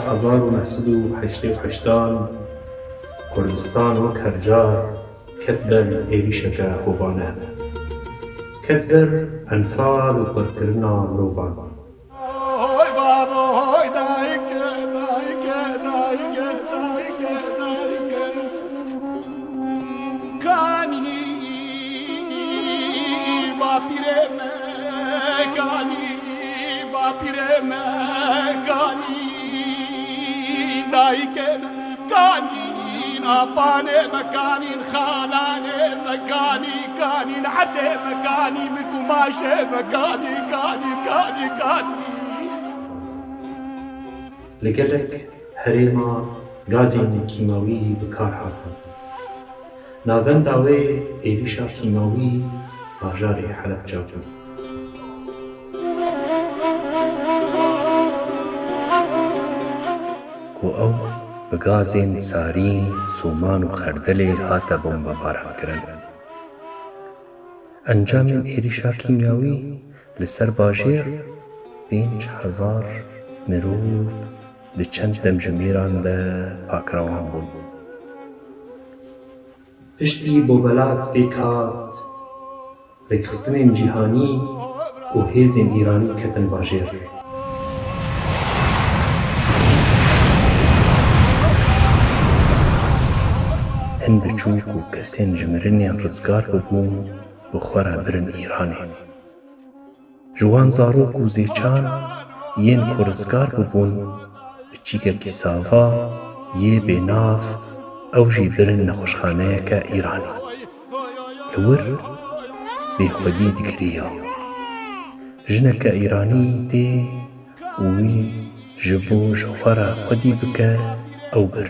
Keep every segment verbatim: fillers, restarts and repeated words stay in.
Hezar û neh sed û heştê û heştan Kurdistan wek her car ket ber êrîşeke hovane. Ket ber enfal û qirkirina mirovan. Oy babo, oy dayike, dayike, dayike, dayike, dayike. Kanî bapîrê me, kanî bapîrê me, kanî dayikê me, kanîn apanê me, kanîn xalanê me, kanî, kanîn etê me, kanî min kumaşê me, kanî, kanî, kanî, kanî. Li gelek herêma gazên kîmawî bi kar hatin. Navenda wê êrîşa kîmawî bajarê Helebce bû. Ku ew bi gazên sarî, soman û xerdelê hate bombebarankirin. Encamên êrîşa kîmyawî li ser bajêr pênc hezar mirov di çend demjimêran de pakrewan bûn. Piştî bobelat pêk hat, rêkxistinên cîhanî û hêzên Îranî ketin bajêr. Hin biçûk û kesên ji mirinên rizgar bibûn, bi xwe re birin Îranê. Ji wan zarok û zêçan yên ku rizgar bûbûn, biçîkekî sava yê bênav, ew jî birin nexweşxaneyeke Îranî. Li wir bêxwedî digiriya. Jineke Îranî tê û wî ji bo ji xwe re xwedî bike, ew bir.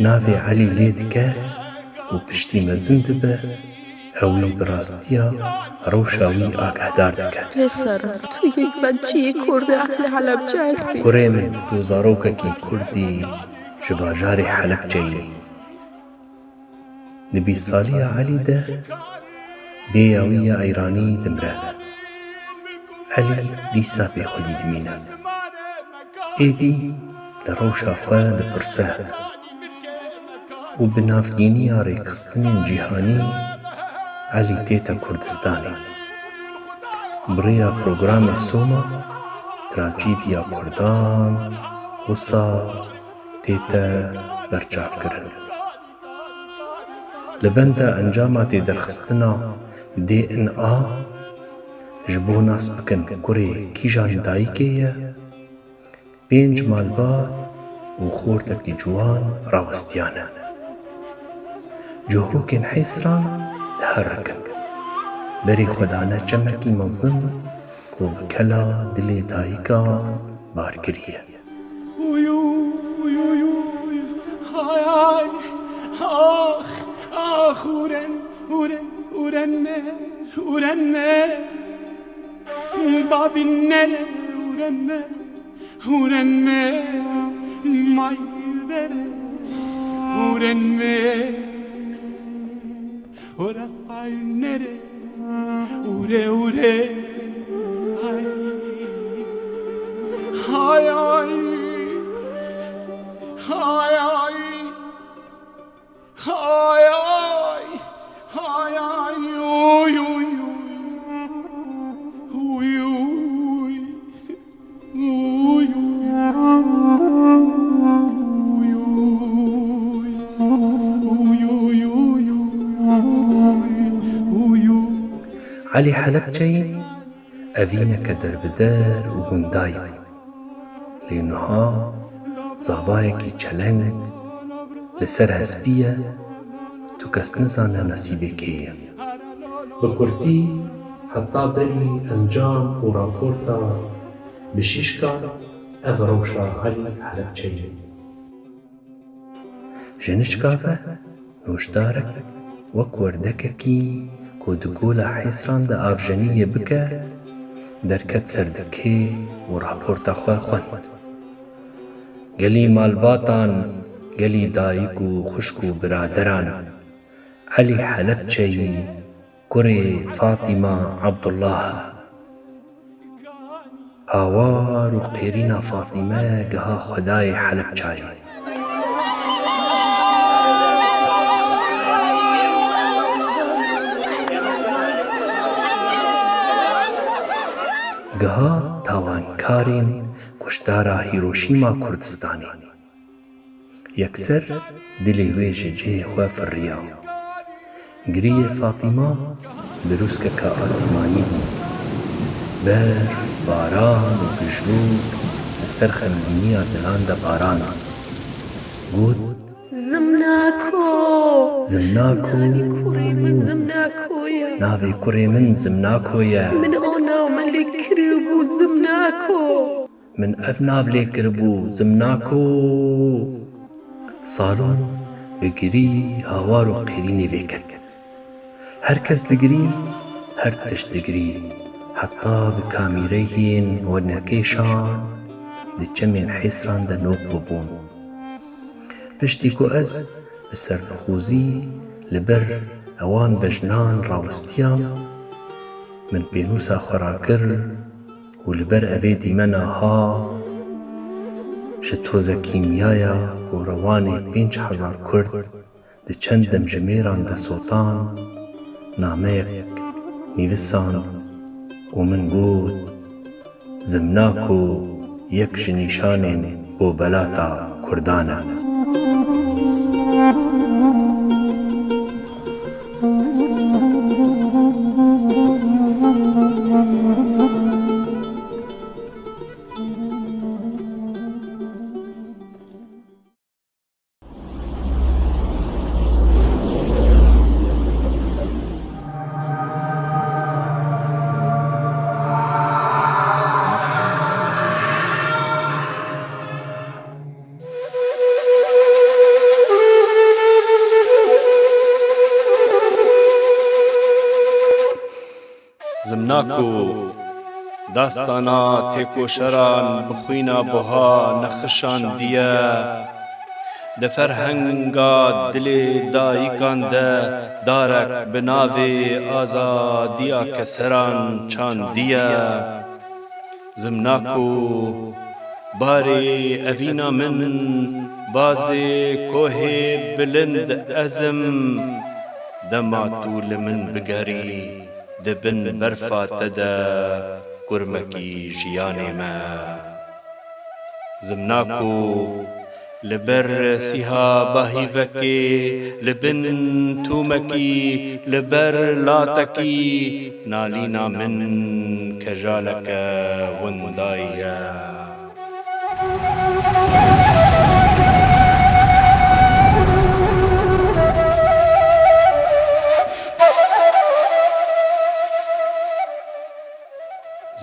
Navê Elî lê dike û piştî mezin dibe, ew ê bi rastiya rewşa wî agahdar dike. Pêser, tu yek be ciyê Kurdê ehlê Helebce estî. Kurê min, tu zarokekî Kurdî ji bajarê Helebce yî. Di bîst saliya Elî de dêya wî ya Îranî dimre. Elî dîsa bêxwedî dimîne. Êdî li rewşa xwe dipirse û bi navgîniya rêkxistinên cîhanî Elî tête Kurdistanê. Bi rêya programê Soma, trajîdiya Kurdan wisa tête berçavkirin. Li benda encama têderxistina D N A ji bo nas bikin kurê kîjan dayikê ye, pênc malbat û xortekî ciwan rawestiyane. Cihokên hêsran diherikin. Berê xwe dane çemekî mezin ku bi kela dilê dayikan bar kiriye. Uy, uy, uy, uy, uy, hay, hay, ah, ah, uren, uren, urenme, urenme. Babin nere, urenme, urenme, may vere, urenme. Ora ay nere, ure, ure, ay. Hay, ay, hay, ay. Hay, ay, hay, ay, uy, uy, uy. Uy, uy. Elî Helebçeyî evîneke derbider û gundayî bû. Lê niha zavayekî çeleng li ser hespî ye, tu kes nizane nesîbê kê ye. Bi kurtî, heta berî encam û raporta Bişîşka, ev rewşa Elî Helebçeyî. Ji nişka ve nûşdarek wek werdekekî ku di gola Hêsran de avjeniyê bike, derket ser dikê û raporta xwe xwend. Gelî malbatan, gelî dayik û xwişk û biraderan, Elî Helebçeyî kurê Fatîma Abdullah e. Hawar û qêrîna Fatîme giha Xwedayê Helebçayê. Giha tawankarên kuştara Hîroşîma Kurdistanê. Yekser dilê wê ji cihê xwe firiya. Giriyê Fatîma birûskeke asîmanî bû. Berf, baran û gijlok li ser xemgîniya dilan de barand. Got, Zimnako! Zimnako! Navê kurê min Zimnako ye. Navê kurê min Zimnako ye. Min ev nav lê kiribû Zimnako. Min ev nav lê kiribû Zimnako. Salon bi girî, hawar û qêrînê vêket. Her kes digirî, her tişt digirî. Heta bi kamîreyên wenekêşan di çemên Hêsran de noq bibûn. Piştî ku ez bi sernixûzî li ber ewan bejnan rawestiyam, min pênûsa xwe rakir û li ber evê dîmena ha ji toze kîmyaya ku rewanê pênc hezar Kurd di çend demjimêran de sotan, nameyek nivîsand û min got, Zimnako yek ji nîşanên bobelata Kurdan e. Zimnako, dastana têkoşeran bi xwîna buha nexişandiye. Di ferhenga dilê dayikan de darek bi navê azadiya keseran çandiye. Zimnako, barê evîna min, bazê kohê bilind ez im. Dema tu li min bigerî, di bin berfa te de kurmekî jiyanê me. Zimnako, li ber sîha bahîvekê, li bin tûmekî, li ber latekî, nalîna min kejaleke windayî ye.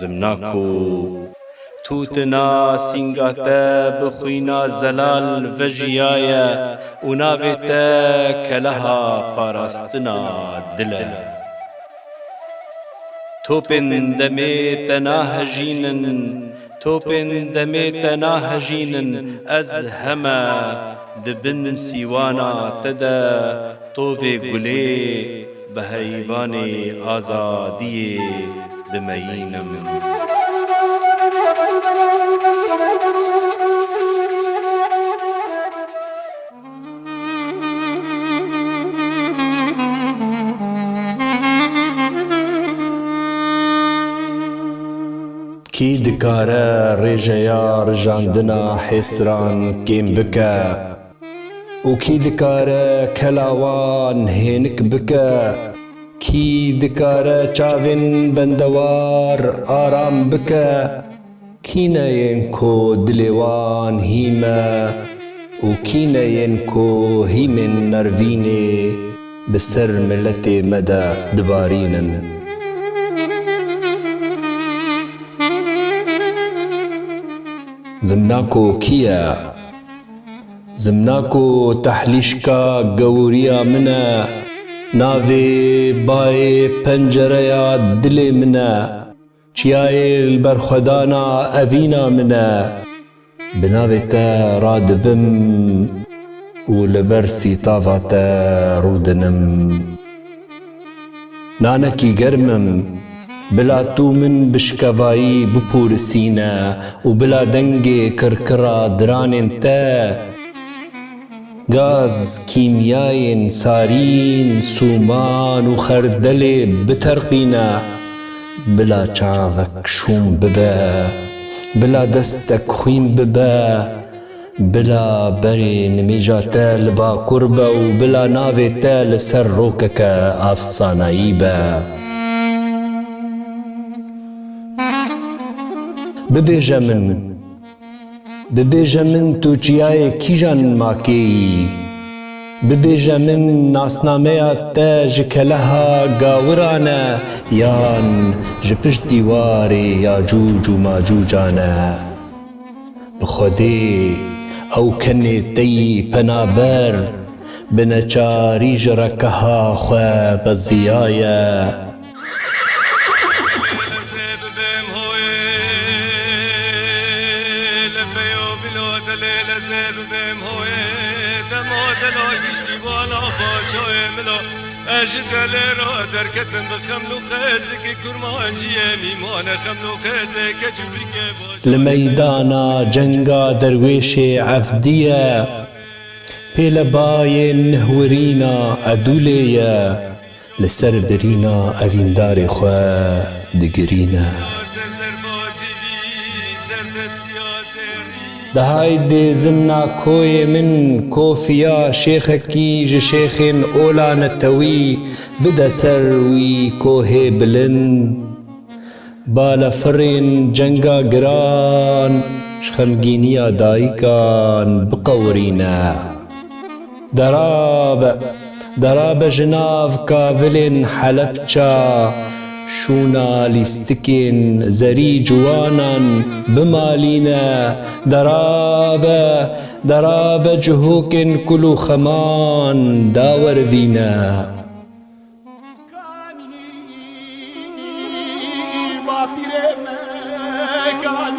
Zimnako, tûtina sînga te bi xwîna zelal vejiyaye û navê te keleha parastina dil e. Topên demê te nahejînin, topên demê te nahejînin, ez heme di bin sîwana te de tovê gulê bi heyvanê azadiyê dimeyînim. Kî dikare rêjeya rijandina hêsran kêm bike? Û kî dikare kela wan hênik bike? Kî dikare çavên bendewar aram bike? Kî ne yên ku dilê wan hîm e û kî ne yên ku hîmên nervînê bi ser miletê me de dibarînin? Zimnako kî ye? Zimnako tehlîşka gewriya min e, navê bayê pencereya dilê min e. Çiyayê li berxwedana evîna min e. Bi navê te radibim û li ber sîtava te rûdinim. Nanekî germ im, Bila tu min bi şikevayî bipûrisîne û bila dengê kirkira diranên te, gaz, kîmyayên sarîn, sûman û xerdelê biterqîne. Bila çavek şûn bibe, bila destek xwîn bibe, bila berê nimêja te li bakur be û bila navê te li ser rokeke afsanayî be. Bibêje min, bibêje min tu çiyayê kîjan makê yî? Bibêje min nasnameya te ji keleha gawiran e yan ji pişt dîwarê Yacûc û Macûcan e? Bi Xwedê ew kenê te yî penaber, bi neçarî ji rekeha xwe beziyaye. Ez ji delê re derketim bi xeml û xezikê kurmanciyê mîmane xeml û xezeke çûbîkê baş. Li meydana cenga derwêşê Evdî ye, pêlebayên nihwirîna Edûlê ye, li ser birîna evîndarê xwe digirîne. De haydê zimna koyê min, kofiya şêxekî ji şêxên ola netewî bide ser wî kohê bilind. Balefirên cenga giran ji xemgîniya dayikan biqewirîne. Derabe, derabe ji nav kavilên Helebça, şûna lîstikên zerî ciwanan bimalîne. Derabe, derabe cihokên kul û xeman dawerivîne.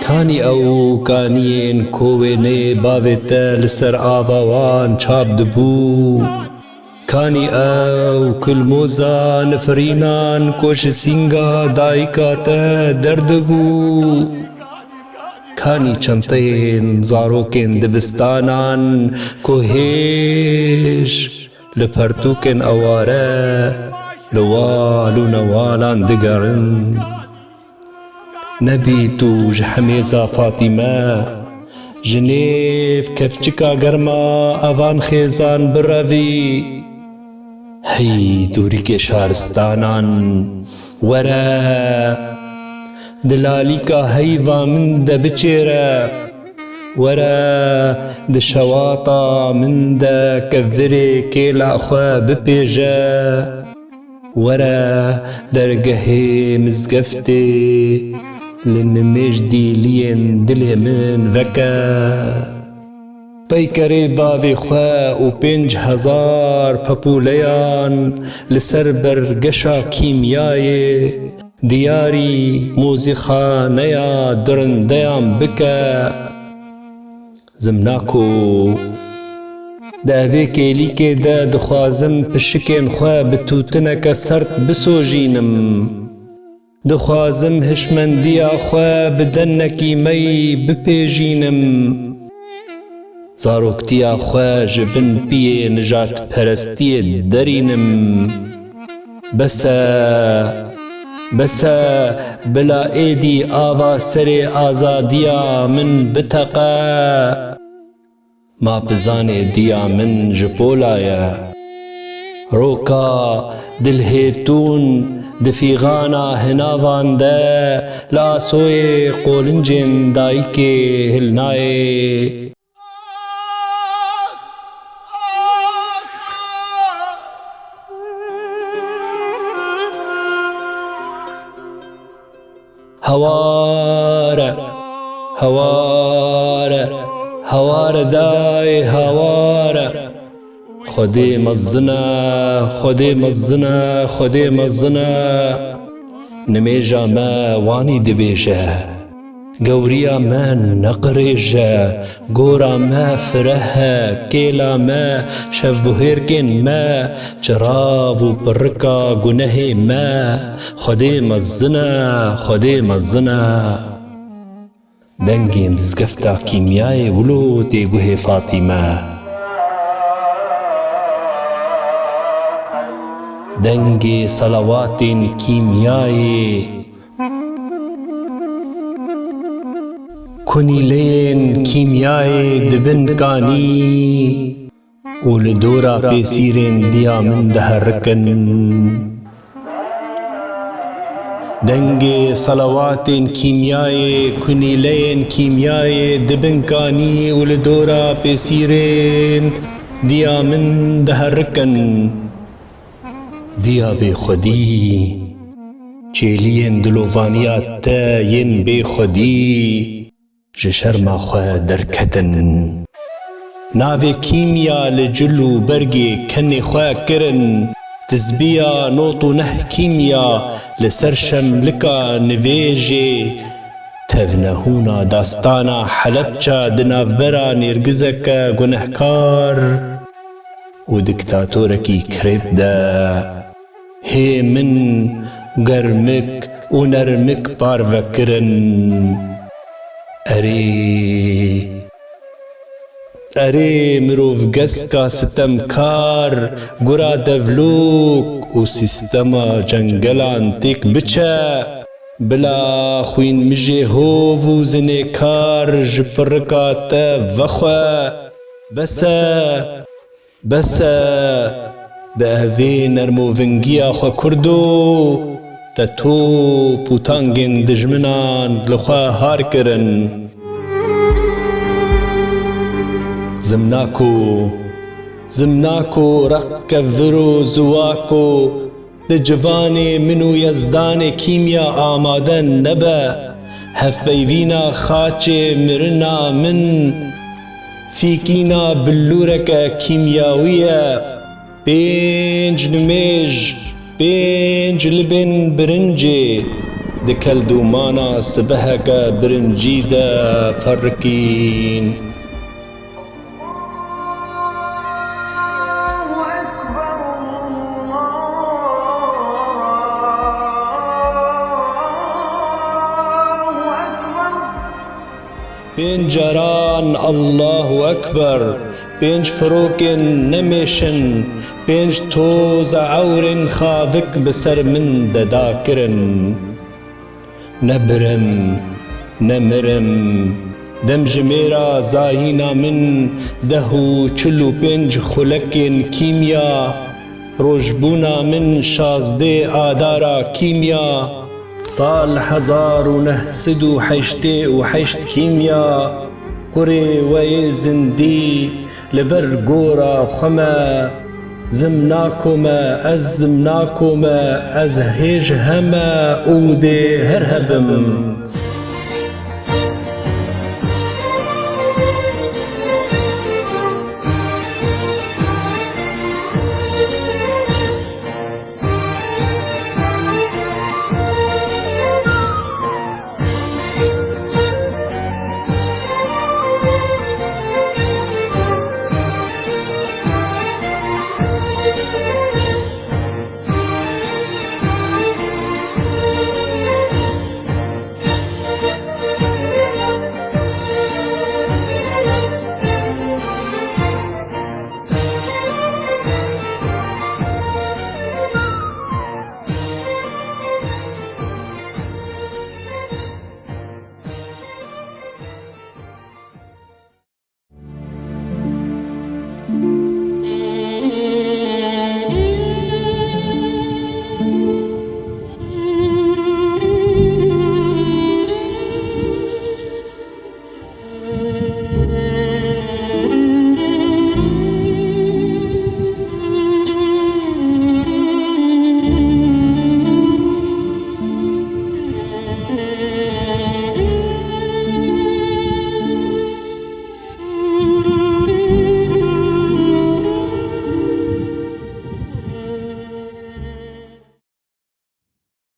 Kanî ew kaniyên ku wêneyê bavê te li ser ava wan çap dibû? Kanî ew kulmoza nifirînan ku ji sînga dayika te derdibû? Kanî çenteyên zarokên dibistanan ku hêj li pertûkên eware li wal û newalan digerin? Nebî tu ji hemêza Fatîme, ji nêv kevçika germa evan xêzan birevî. Hey dûrîkê şaristanan, were, di lalîka heyva min de biçêre. Were, di şewata min de kevirê kêla xwe bipêje. Were, dergehê mizgeftê li nimêj dîliyên dilê min veke. Peykerê bavê xwe û pênc hezar pepûleyan li ser bergeşa kîmyayê diyarî mûzîxaneya dirindeyan bike. Zimnako, di evê kêlîkê de dixwazim pişikên xwe bi tûtineke sert bisojînim. Dixwazim hişmendiya xwe bi denekî mey bipêjînim. Zaroktiya xwe ji bin piyê nijadperestiyê derînim. Bes e, bes e, bila êdî ava serê azadiya min biteqe. Ma bizanê diya min ji pola ye. Roka dilhêtûn di fîxana hinavan de li asoyê qolincên dayikê hilnayê. Haware, haware, haware dayê haware. Xwedê mezin e, Xwedê mezin e, Xwedê mezin e. Nimêja me wanî dibêje. Gewriya me neqirêj e, gora me fireh e, kêla me, şevbuhêrkên me, çirav û pirrika gunehê me. Xwedê mezin e, Xwedê mezin e. Dengê mizgefta kîmyayê wilo tê guhê Fatîme. Dengê selawatên kîmyayê. Kunîleyên kîmyayê dibin kanî û li dora pêsîrên diya min diherikin. Dengê selawatên kîmyayê, kunîleyên kîmyayê dibin kanî û li dora pêsîrên diya min diherikin. Diya bêxwedî, çêliyên dilovaniya te yên bêxwedî ji şerma xwe derketin. Navê kîmya li cil û bergê kenê xwe kirin, tizbiya not û neh kîmya li ser şemlika nivêjê, tevnehûna dastana Helebça di navbera nêrgizeke gunehkar û diktatorekî kirêt de hê min germik û nermik parve kirin. Erê, erê mirovgeska sitemkar, gura devlok û sîstema cengelan têk biçe, bila xwînmijê hov û zinêkar ji pirrika te vexwe. Bes e, bes e, bi evê nermovingiya xwe kurdo, te top û tangên dijminan li xwe har kirin. Zimnako, zimnako req kevir û ziwako, li civanê min û Yezdanê kîmya amade nebe. Hevpeyvîna xaçê mirina min, fîkîna billûreke kîmyawî ye. Pênc nimêj, pênc libên birincê di keldûmana sibeheke birincî de ferikîn. الله أكبر، الله أكبر. Pênc caran Allahu Ekber, pênc firokên nemêşin, pênc toza ewrên xavik bi ser min de dakirin. Ne birim, ne mirim. Demjimêra zayîna min deh û çil û pênc xulekên kîmya, rojbûna min şazdê adara kîmya, sal hezar û neh sed û heştê û heşt kîmya, kurê we yê zindî, li ber gora xwe me, zimnako me, ez zimnako me, ez hêj heme û dê her hebim.